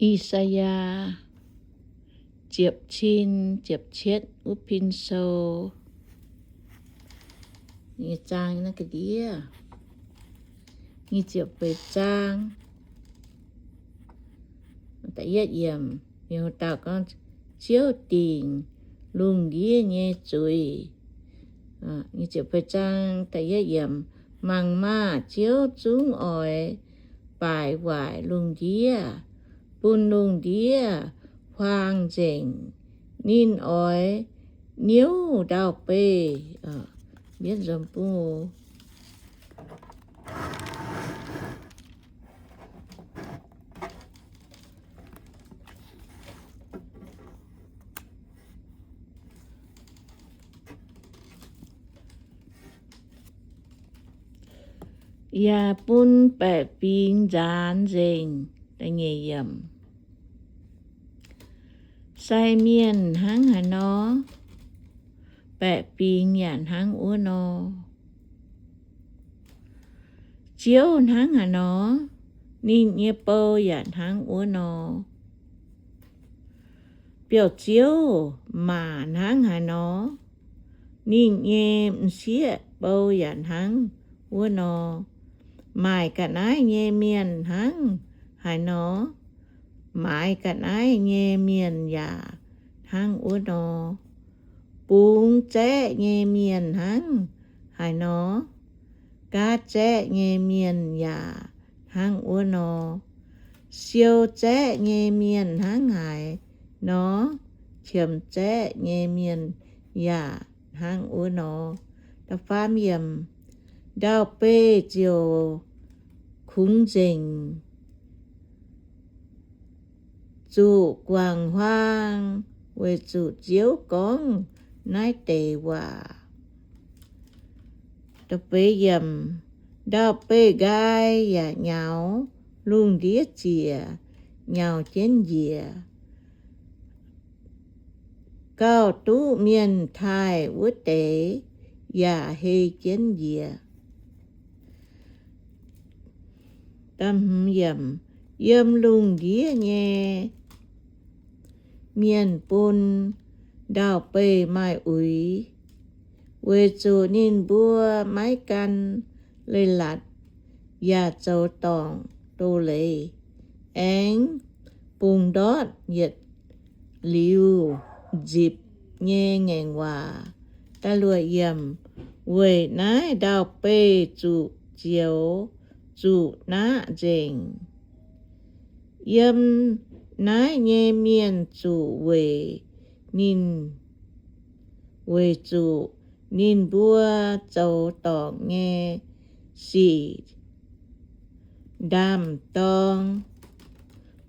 I^saa^yaa ziepc cin ziepc cietv wuov pin sou, nyei zaang naaiv ga'ndiev, nyic ziepc feix zaang, da'yietv yiemc, dauh gorngv, Ziouv dingc lungh ndiev nyei zuiz. Nyic ziepc feix zaang, da'yietv yiemc, mangc maah! Ziouv zungv oix baaic waaic lungh ndiev, bun lungh ndiev huaang nzengc. Ninh oix niouv ndau-beih. Mbienv nzunc bung yaac bun baeqc fingx nzaanx nzengc. Sai mienh hnangv haaix nor, baeqc fingx yaac hnangv wuov nor. Ziouv hnangv haaix nor, ninh nyei bou yaac hnangv wuov nor. Biauv-ziouv maac hnangv haaix nor, ninh nyei m'sieqv bou yaac hnangv wuov nor. Maaic ga'naaiv nyei mienh hnangv haaix nor, maaiz ga'naaiv nyei mienh yaac hnangv wuov nor. Bungx zaeqv nyei mienh hnangv haaix nor, gaav zaeqv nyei mienh yaac hnangv wuov nor. Siou zaeqv nyei mienh hnangv haaix nor, qiemx zaeqv nyei mienh yaac hnangv wuov nor. Ndau-beih ziouc kungx nzengc, zuqc guangc huaang, weic zuqc Ziouv gorngv naaiv deix waac. Ndau-beih nqaai yaac nyaux, lungh ndiev ziec nyaux jienv njiec. Gauh duqv mienh taaih wuov deix yaac hei jienv njiec. Yiem lungh ndiev nyei mienh bun ndau-beih maaih uix, weic zuqc ninh mbuo maiv gan leiz-latc yaac zoux dorngc doz-leiz, aengx bungx ndortv yietc liuz nzipc nyei ngaengc waac. Weic naaiv ndau-beih zuqc zioux, zuqc naqv nzengc. Yiem naaiv nyei mienh zuqc weic ninh, weic zuqc ninh mbuo zoux dorngc nyei sic ndaam-dorng.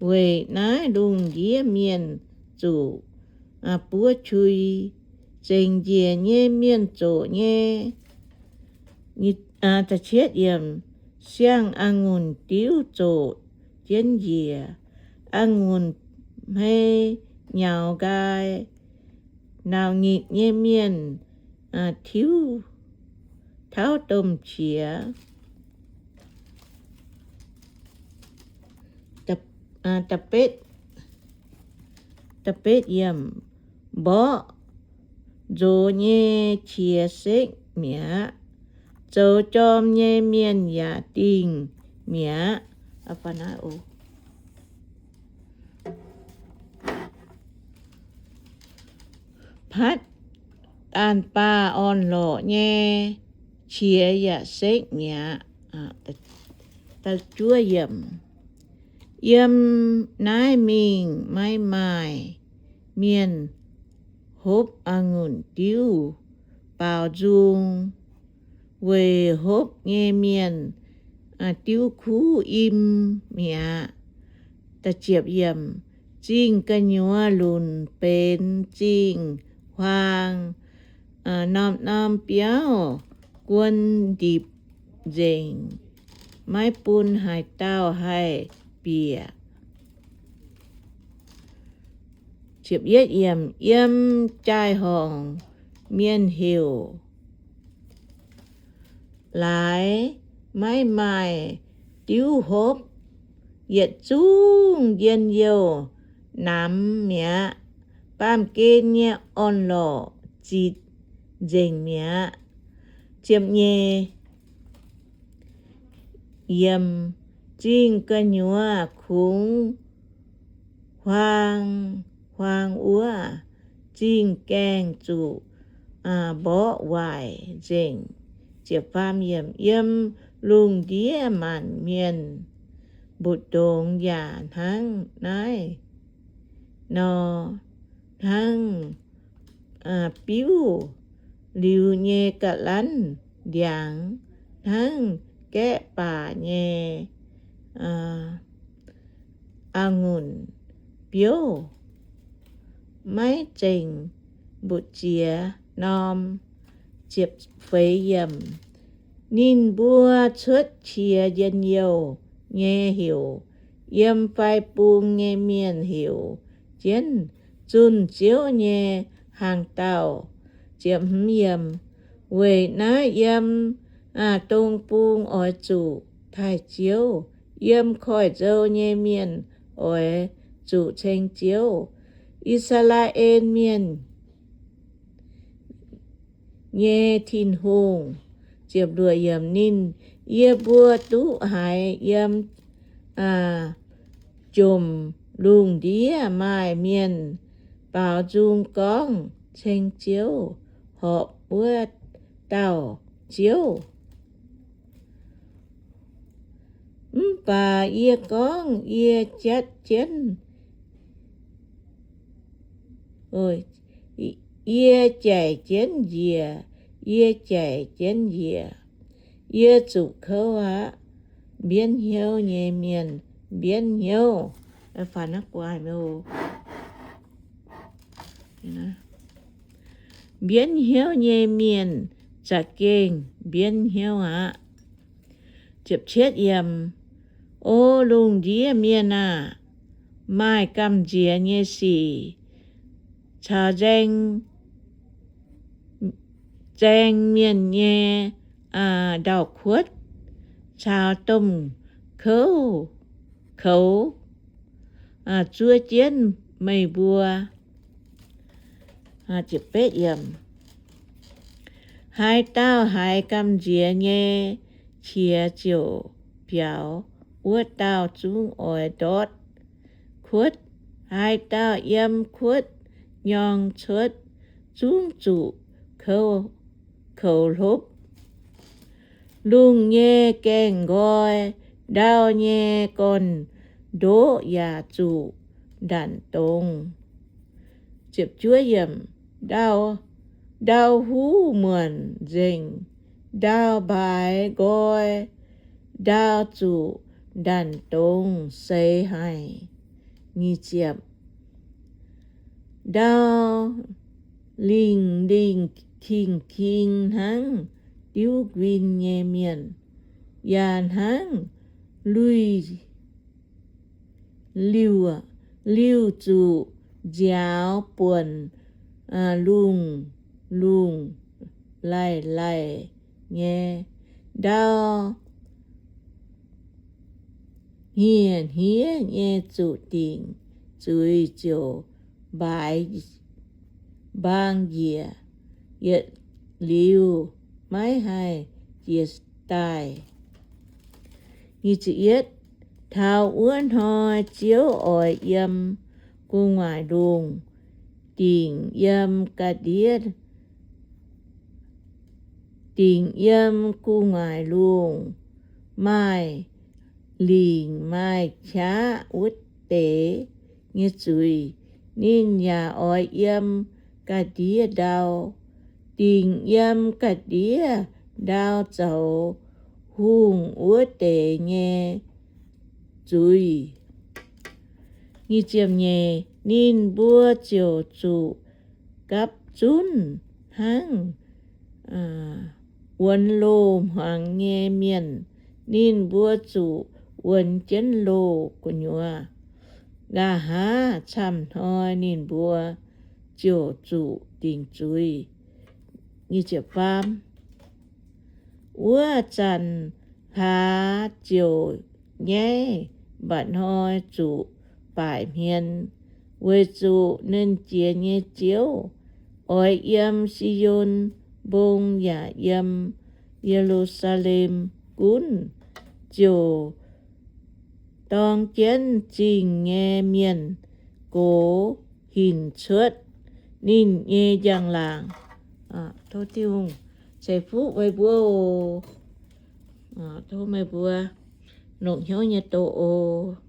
Weic naaiv lungh ndiev mienh zuqc buov qui, zengc njiec nyei mienh zoqc nyei. Siang a'ngunc diuv zoqc jienv njiec, a'ngunc hmei nyaux nqaai. Nauc nyitc nyei mienh tiuv tauv domh qiex. Mborqv nzox nyei qiex sekv mi'aqv, zoux jorm nyei mienh yaac dingh mi'aqv. Patv daanh baah orn-lorqc nyei qiex yaac sekv mi'aqv. Yiem naaiv mingh maiv maaih mienh hopv a'ngunc diuv baaux nzung, weic hopv nyei mienh diuv kuv im mi'aqv. Zingh gu'nyuoz lunc benx zingh huaang, norm-norm biauv guon ndipc nzengc, maiv bun haaix dauh haih bieqc. Yiem jaaix-horngc mienh heuc laaix, maiv maaih diuv hopv. yietc zungv njien-youh namx mi'aqv. Baamh gen nyei orn-lorqc zitc nzengc mi'aqv. Ziepc nyeic yiemc, zingh gu'nyuoz kungx huaang huaang wuov, zingh gaengh zuqc mborqv waaic nzengc. Yiem lungh ndiev maanc mienh mbu'ndongx yaac hnangv naaiv nor, hnangv biuv liuz nyei ga'lanv ndiangx, hnangv gaeqv baac nyei a'ngunc biouv, maiv zengc mbu'ziex norm. Ninh mbuo cuotv qiex njien-youh nyei heuc, yiem fai bung nyei mienh heuc jienv zunh Ziouv nyei hnaangx-daauh. Weic naaiv yiem dong bung oix zuqc taaih Ziouv, yiem koiv-nzou nyei mienh oix zuqc ceng Ziouv, I^saa^laa^en Mienh nyei Tin-Hungh. Ninh, yie mbuo duqv haiz yiem jomc lungh ndiev maaih mienh baaux nzung gorngv, Ceng Ziouv, horpc wuov dauh Ziouv! Mv baac yie gorngv, yie jatv jienv, yie jaic jienv njiec, yie jaic jienv njiec, yie zuqc kouv aqv. Mbienv hnyouv nyei mienh mbienv hnyouv. Mbienv hnyouv nyei mienh za'gengh mbienv hnyouv aqv. O lungh ndiev mienh aah! Maaih gamh nziex nyei sic caux nzaeng, nzaeng mienh nyei ndau-kuotv caux domh kouv, koux zuov jienv meih mbuo. Haaix dauh haiz gamh nziex nyei qiex ziouc biaux, wuov dauh zungv oix ndortv kuotv. Haaix dauh yiem kuotv nyorng cuotv zungv zuqc koux hlopv. Lungh nyei gaengh nqoi, ndau nyei gorn-ndoqv yaac zuqc ndanc dongz. Ndau, ndau huv muonc nzengc, ndau mbaaix nqoi, ndau zuqc ndanc dongz seix haic. Ndau lingh lingh king king hnangv diuv nquin nyei mienh, yaac hnangv lui liuh, liuh zuqc nziaaux buonc lungh lungh laih laih nyei. Ndau hniev hniev nyei zuqc dingc zuiz ziouc mbaaix mbaang njiec, yietc liuz maiv haih jiex daaih. Taux wuov hnoi Ziouv oix yiem gu'nguaaic lungh, dingc yiem ga'ndiev, dingc yiem gu'nguaaic lungh maaih lingc maaih qaqv wuov deix nyei zuiz. Ninh yaac oix yiem ga'ndiev ndau, dingc yiem ga'ndiev ndau zoux hungh wuov deix nyei zuiz. Ninh mbuo ziouc zuqc gapv zunv hnangv wuonx loh hmuangx nyei mienh. Ninh mbuo zuqc wuonx jienv loh gu'nyuoz. Nqa'haav camv hnoi ninh mbuo ziouc zuqc dingc zuiz. Wuov zanc hlaax ziouc nyaiv mba'hnoi zuqc baaic hmien, weic zuqc Nernh Jiex nyei Ziouv oix yiem Si^on Mbong yaac yiem Ye^lu^saa^lem Gunv, ziouc dorng jienv zingh nyei mienh gox hinc cuotv ninh nyei njang-laangc. Tov Tin-Hungh ceix fuqv meih mbuo oc. Tov meih mbuo longc hnyouv nyei doz oc.